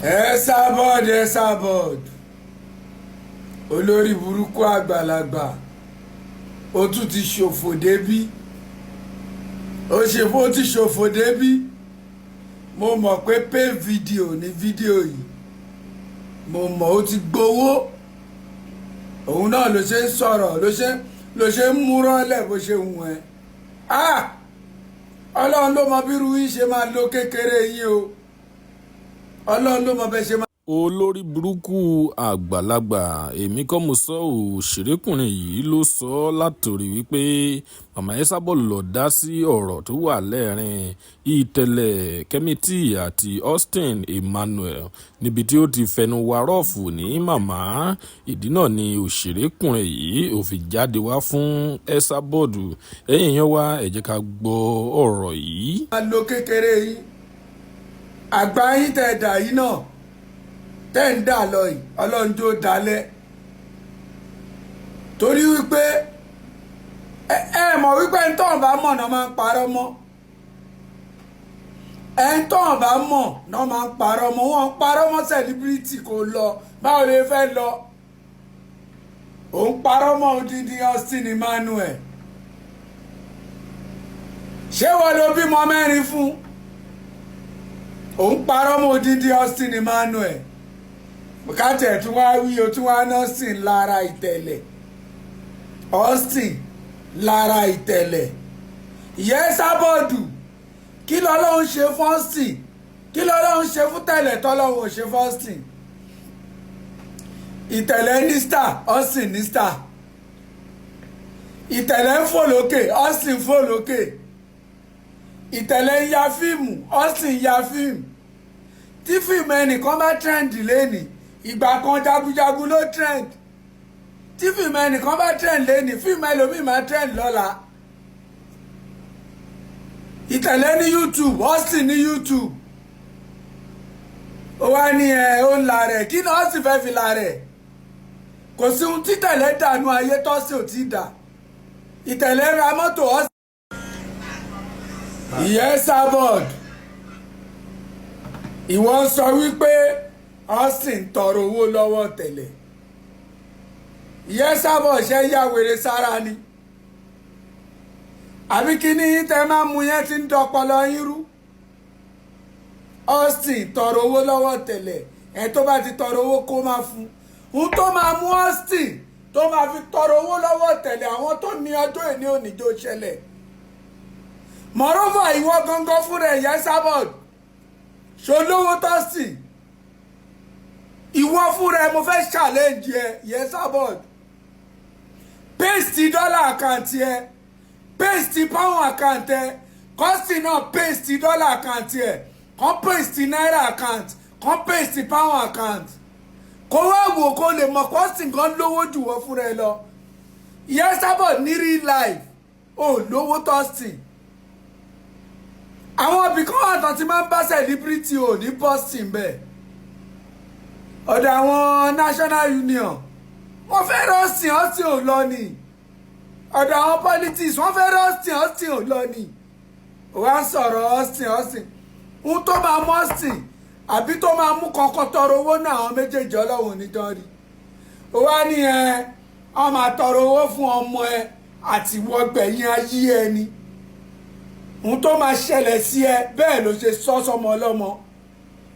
Esabod, Esabod, olórí burúkú àgbàlagbà, ó tún ti ṣòfò débí, ó ṣe, ó ti ṣòfò débí. Mo mọ̀ pé pay video ní fídíò yìí. Mo mọ̀ ó ti gbowó, òun náà ló ṣe ń sọ̀rọ̀, ló ṣe ń múrọ́lẹ̀ bó ṣe wù ẹ́. Ah, Ọlọ́run ló mọ bírú yín ṣe máa lo kékeré yín o. Ọlọ́run ló mọ bẹ́ẹ̀ ṣe máa. Olórí burúkú àgbàlagbà, èmi kọ́ mo sọ ọ́, òṣèrékùnrin yìí ló sọ ọ́ látòrí wípé Mama Esabod ló dá sí ọ̀rọ̀ tó wà lẹ́rìn Ìtẹ̀lẹ̀ Kemity àti Austin Emmanuel, níbi tí ó ti fẹnu wa rọ́ọ̀fù ní màmá. Ìdí náà ni òṣèrékùnrin yìí ò fi jáde wá fún Esabod. Ẹ̀yìn yẹn wá, ẹ jẹ́ ká gbọ́ ọ̀rọ̀ yìí. Máa lo kékeré yín, àgbà yín tẹ̀ dà yín náà tẹ́ ń dà lọ yìí, Ọlọ́run tó dalẹ̀, torí wípé ẹ mọ̀ wípé ẹni tọ́hún bá mọ̀ náà máa ń parọ́ mọ́. Ẹni tọ́hún bá mọ̀ náà máa ń parọ́ mọ́. Wọ́n ń parọ́ mọ́ celebrity kò lọ. Báwo lè fẹ́ lọ? Òun parọ́ mọ́ odidi Austin Emmanuel. Ṣé wọ́n ló bímọ mẹ́rin fún? Òun parọ́ mọ́ odidi Austin Emmanuel. Kátẹ̀ tún wá wí o, tún wá ní Austin lára Ìtẹ̀lẹ̀, Austin lára Ìtẹ̀lẹ̀. Ìyẹn Esabod, kí lọ́lọ́run ṣe fún Austin? Kí lọ́lọ́run ṣe fún Tẹ̀lẹ̀ tọ́lọ́run ò ṣe fún Austin? Ìtẹ̀lẹ̀ ní star, Austin ní star. Ìtẹ̀lẹ̀ ń fò lókè, Austin fò lókè. Ìtẹ̀lẹ̀ ń ya fíìmù, Austin ya fíìmù. Tí fíìmù ẹnìkan bá trend lẹ́nìí, ìgbà kan Jagunjagun ló trend. Tí fíìmù ẹnìkan bá trend lẹ́nìí, fíìmù ẹlòmíì máa trend lọ́la. Ìtẹ̀lẹ̀ ní YouTube, Austin ní YouTube. Ó wá ní ẹ ó ń la rẹ̀. Kí ni Austin fẹ́ fi la rẹ̀? Kò sí ohun títẹ̀lẹ̀ dànù ayé tọ́sí ò tí dà. Ìtẹ̀lẹ̀ ra mọ́tò, Austin. Ìyẹn Esabod, ìwọ sọ wípé Austin tọrọ owó lọ́wọ́ Tẹ̀lẹ̀. Ìyẹn Esabod, ṣe yá wèrè sára ni àbí kí ni tẹ máa mú yẹn tí ń dọpọlọ yín rú? Austin tọrọ owó lọ́wọ́ Tẹ̀lẹ̀. Ẹ tó bá ti tọrọ owó, kó máa fún un. Tó máa mú Austin tó máa fi tọrọ owó lọ́wọ́ Tẹ̀lẹ̀, àwọn tó ní ọjọ́ ìní òníjó ṣẹlẹ̀. Moreover, ìwọ gangan fúnra ẹ̀, Esabod, ṣolówó tọ́sí? Ìwọ fúnra ẹ̀, mo fẹ́ challenge ẹ, Esabod. Paste dollar account ẹ, paste pound account ẹ. Kọ́sì náà paste dollar account ẹ, kàn paste naira account, kàn paste pound account, kó wá wò, kó lè mọ̀ kọ́sì gan lówó jù wọ́n fúnra ẹ lọ. Esabod, ní real life, ò lówó tọ́sí. Àwọn ibìkan àtàn tí máa ń bá celebrity ò ní Boston bẹ́ẹ̀, ọ̀dọ̀ àwọn National Union, wọ́n fẹ́ rọ́ọ̀sìn, Austin ò lọ ni. Ọ̀dọ̀ àwọn politics, wọ́n fẹ́ rọ́ọ̀sìn, Austin ò lọ ni. Wọ́n á sọ̀rọ̀ Austin, Austin. Ohun tó máa mú Austin àbí tó máa mú kankan tọrọ owó náà, àwọn méjèèjì, Ọlọ́run níjọ́ rí. Ó wá ní ẹ wọ́n máa tọrọ owó fún ọmọ ẹ àti wọgbẹ̀yìn ayé ẹni. Ohun tó máa ṣẹlẹ̀ sí ẹ, bẹ́ẹ̀ ló ṣe sọ sọmọ ọlọ́mọ,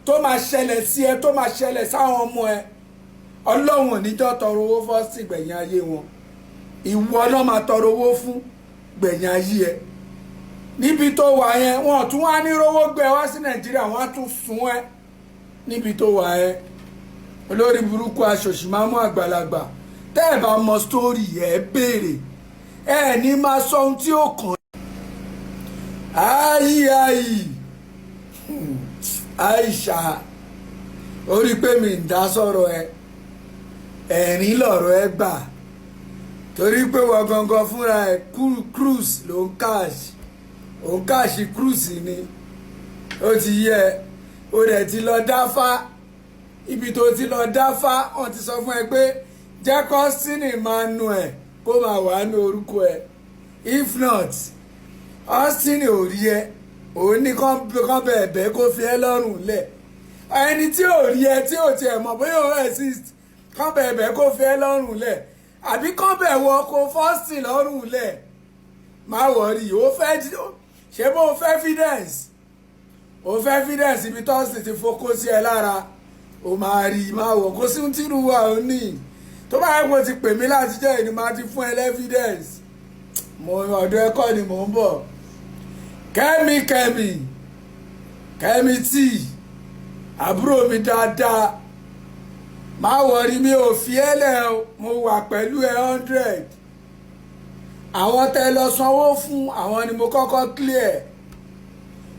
tó máa ṣẹlẹ̀ sí ẹ, tó máa ṣẹlẹ̀ sáwọn ọmọ ẹ, Ọlọ́run ò ní jọ́ tọrọ owó fọ́ sí gbẹ̀yìn ayé wọn. Ìwọ náà máa tọrọ owó fún gbẹ̀yìn ayé ẹ níbi tó wà yẹn. Wọn tún wá ní rówó gbé wá sí Nàìjíríà, wọn á tún sun ẹ níbi tó wà yẹn. Olórí burúkú aṣòṣì máa mú àgbàlagbà. Tẹ́ ẹ bá mọ story ẹ, béèrè. Ẹ ní máa sọ ohun tí ó kàn. Ayi ayi, Aisha, ó rí pé mi ń dá sọ̀rọ̀ ẹ, ẹ̀rín lọ̀rọ̀ ẹ gbà, torí pé wọ́n gangan fúnra ẹ̀, cruise ló ń cash, òun cash cruise ni. Ó ti yẹ, ó dẹ̀ ti lọ dáfá. Ibi tó ti lọ dáfá, wọ́n ti sọ fún ẹ pé jẹ́ kó Austin Emmanuel kó máa wà ní orúkọ ẹ. If not, Austin ò rí ẹ, òun ní kán bẹ̀ẹ̀ bẹ́ẹ̀ kó fi ẹ́ lọ́rùn lẹ̀. Ẹni tí ò rí ẹ, tí ò tiẹ̀ mọ̀ bóyá ó exist, kán bẹ̀ẹ̀bẹ̀ kó fi ẹ́ lọ́rùn lẹ̀, àbí kán bẹ̀ wọ kó fọ́ọ̀sì lọ́rùn lẹ̀. Má worry. Ó fẹ́ ṣé bó o fẹ́ evidence, o fẹ́ evidence ibi tó sì ti fokó sí ẹ lára, o máa rí. Má wọ̀ kó sí tírú wa ò ní. Tó bá yẹ kó ti pè mí láti jẹ́ ìní, máa ti fún ẹ evidence. Mo ọ̀dọ̀ ẹ̀kọ́ ni mò ń bọ̀. Kẹ́mi, Kẹ́mi, Kẹ́mi tí àbúrò mi dáadáa, má worry, mi ò fi ẹ́ lẹ̀ o. Mo wà pẹ̀lú ẹ 100. Àwọn tẹ lọ sanwó fún, àwọn ni mo kọ́kọ́ clear.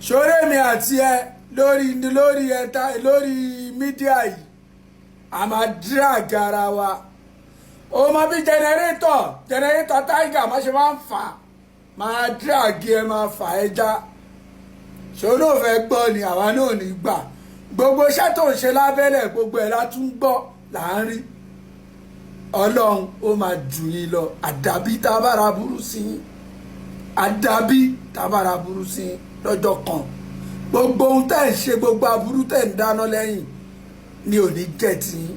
Ṣoré mi àti ẹ lórí ẹta, lórí media yìí, a máa drag ara wa. O mọ bí generator tiger má ṣe máa ń fà, máa drag ẹ, máa fà ẹ já. Ṣòro náà fẹ́ gbọ́ ni, àwa náà ní gbà. Gbogbo iṣẹ́ tó ń ṣe lábẹ́lẹ̀, gbogbo ẹ̀ la tún gbọ́, là ń rí. Ọlọ́run ó máa jù yín lọ. Àdàbí tá a bára burú sí yín, àdàbí tá a bára burú sí yín lọ́jọ́ kan, gbogbo ohun tẹ́ ń ṣe, gbogbo aburú tẹ́ ń dáná lẹ́yìn ni ò ní jẹ́ tiyín.